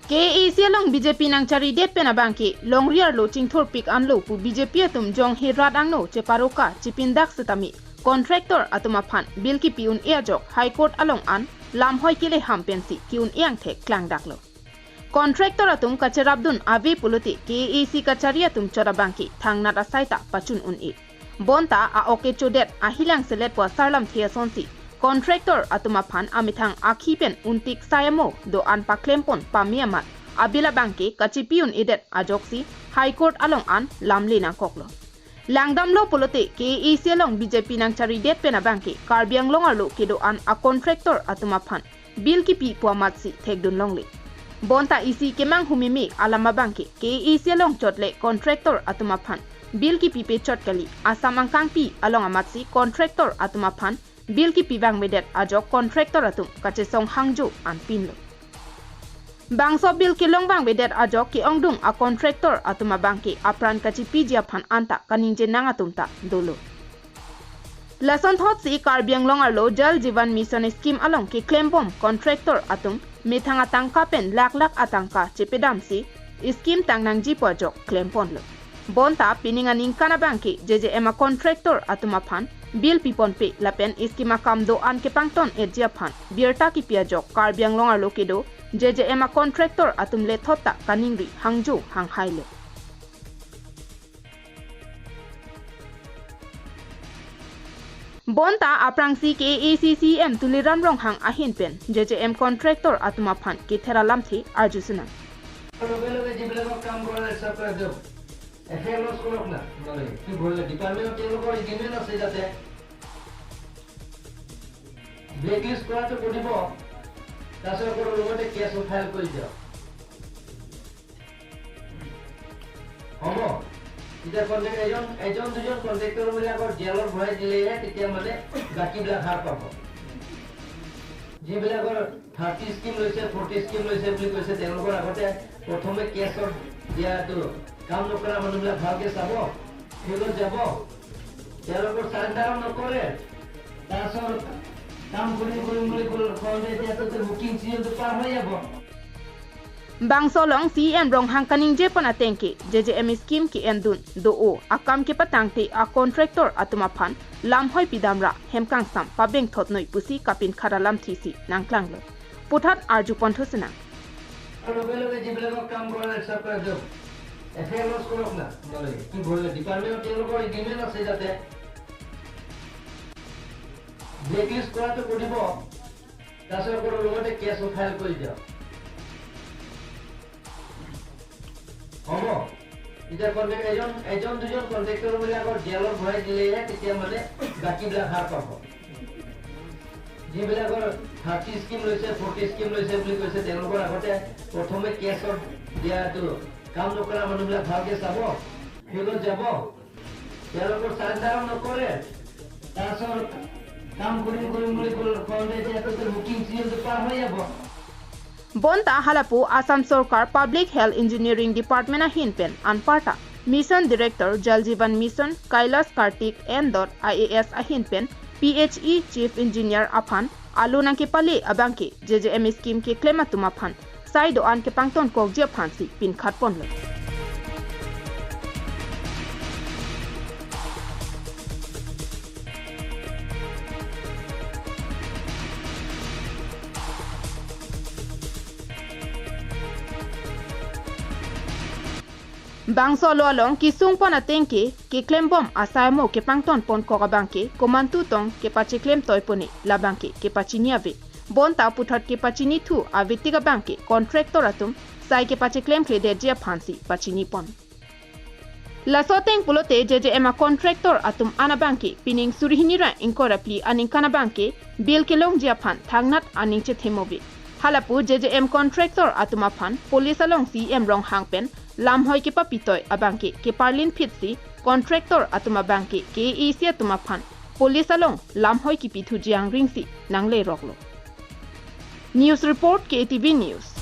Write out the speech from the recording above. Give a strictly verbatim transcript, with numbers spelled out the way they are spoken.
K A A C along B J P nangcharidet pen abangke longri arlo chingthurpik anlo pu B J P atum jonghe rat angno cheparoka chipindak setame contractor atum aphan bill kipi un-e ajok High Court along an lamhoi kele ham pensi ki-un-e angthek klangdaklo. Contractor atum kacherapdun ave pulote K A A C kachari atum chot abangke thangnat asai ta pachun un-e. Bonta a-ok kechodet ahilang selet pu asarlamthe asonsi contractor atum aphan amethang akhi pen untik sai amo do-an paklempon pame amat abill abangke kachipi un-edet ajoksi High Court along an lamle nangkoklo. Langdamlo pulote K A A C along B J P nangcharidet pen abangke Karbi Anglong arlo kedo-an a-contractor atum aphan bill kipi pu amatsi thekdun longle. Bonta isi kemanghumeme alam abangke K A A C along chotle contractor atum aphan bill kipipe chot kali, Assam angkangpi along amatsi contractor atum aphan bill kipi vangvedet ajok contractor atum kachesong hangjo anpinlo. Bangso bill kelong vangvedet ajok ke-ongdung a-contractor atum abangke apran kachipiji aphan anta kaningje nang atum ta dolo. Lasonthotsi Karbi Anglong arlo Jal Jeevan Mission scheme along keklembom contractor atum methang atangka pen lakh lakh atangka chepedamsi scheme tangnangji pu ajok klemponlo. Bonta pining aningkan abangke J J M a-contractor atum aphan bill piponpe lapen scheme akam do-an kepangton-etji aphan birta kipi ajok Karbi Anglong arlo kedo J J M a-contractor atum lethot ta kaningri hangjo hanghailo. Bonta aphrangsi K A A C C E M Tuliram Ronghang ahin pen J J M contractor atum aphan kethera lamthe arjusenang. লগে লগে যিবিলাকৰ কাম কৰা নাই, চব কৰাই দিয়ক। F I R lodge কৰক না আপোনালোকে। কি কৰিলে? ডিপাৰ্টমেণ্টত তেওঁলোকৰ এগ্ৰিমেণ্ট আছে যাতে ব্লেকলিষ্ট কৰাটো কৰিব, তাৰপিছত আকৌ লগতে কেছ ফাইল কৰি দিয়ক। হ'ব। এতিয়া কণ্ট্ৰেক্ট এজন, এজন দুজন কণ্ট্ৰেক্টৰবিলাকৰ জেলত ভৰাই দিলেহে তেতিয়া মানে বাকীবিলাক সাৰ পাব। যিবিলাকৰ থাৰ্টি স্কিম লৈছে, ফৰ্টি স্কিম লৈছে বুলি কৈছে, তেওঁলোকৰ আগতে প্ৰথমে কেছত দিয়াটো কাম নকৰা মানুহবিলাক ভালকে চাব, ফিল্ডত যাব, তেওঁলোকৰ চাৰেণ্ডাৰ নকৰে, তাৰপিছত কাম কৰিম কৰিম বুলি কল-, কওঁতে এতিয়াতো বুকিং চিজনটো পাৰ হৈ যাব। Bangso along C E M Ronghang kaningjepon atengke J J M scheme ke-endun do-o akam kepatangte a-contractor atum aphan lamhoi pidamra hem kangsam pabengthotnoi pusi kapinkhat alamthesi nangklanglo. Puthot arjuponthusenang. লগে লগে যিবিলাকৰ কাম কৰা নাই, চব কৰাই দিয়ক। এফ আই আৰ লজ কৰক না আপোনালোকে। কি কৰিলে? ডিপাৰ্টমেণ্টত তেওঁলোকৰ এগ্ৰিমেণ্ট আছে যাতে ব্লেকলিষ্ট কৰাটো কৰিব, তাৰপিছত আকৌ লগতে কেছ ফাইল কৰি দিয়ক। হ'ব। এতিয়া কণ্ট্ৰেক্ট এজন, এজন দুজন কণ্ট্ৰেক্টৰবিলাকৰ জেলত ভৰাই দিলেহে তেতিয়া মানে বাকীবিলাক সাৰ পাব। যিবিলাকৰ থাৰ্টি স্কিম লৈছে, ফৰ্টি স্কিম লৈছে বুলি কৈছে, তেওঁলোকৰ আগতে প্ৰথমে কেছত দিয়াটো কাম নকৰা মানুহবিলাক ভালকে চাব, ফিল্ডত যাব, তেওঁলোকৰ চাৰেণ্ডাৰ নকৰে, তাৰপিছত কাম কৰিম কৰিম বুলি কল-, কওঁতে এতিয়াতো বুকিং চিজনটো পাৰ হৈ যাব। Bonta halapu Assam Sorkar Public Health Engineering Department ahin pen anparta Mission Director Jal Jeevan Mission Kailash Kartik N dot I A S ahin pen P H E Chief Engineer aphan alo nangkepale abangke J J M scheme keklem atum aphan sai do-an kepangtonkokji aphansi pinkhatponlo. Bangso alo along kesungpon atengke keklembom asai amo kepangtonponkok abangke komantu tong kepacheklemtoipone labangke kepachini ave. Bonta puthot kepachinithu avetik abangke contractor atum sai kepacheklemkledetji aphansi pachinipon. Laso ateng pulote J J M a-contractor atum an abangke pining suri hini ra ingkoi ra phli aningkan abangke bill kelongji aphan thangnat aning chethemove. Halapu J J M contractor atum aphan police along C E M Ronghang pen lamhoi kepapitoi abangke keparlinphitsi contractor atum abangke K A A C atum aphan police along lamhoi kipithuji angringsi nangleroklo. News report, K T V News.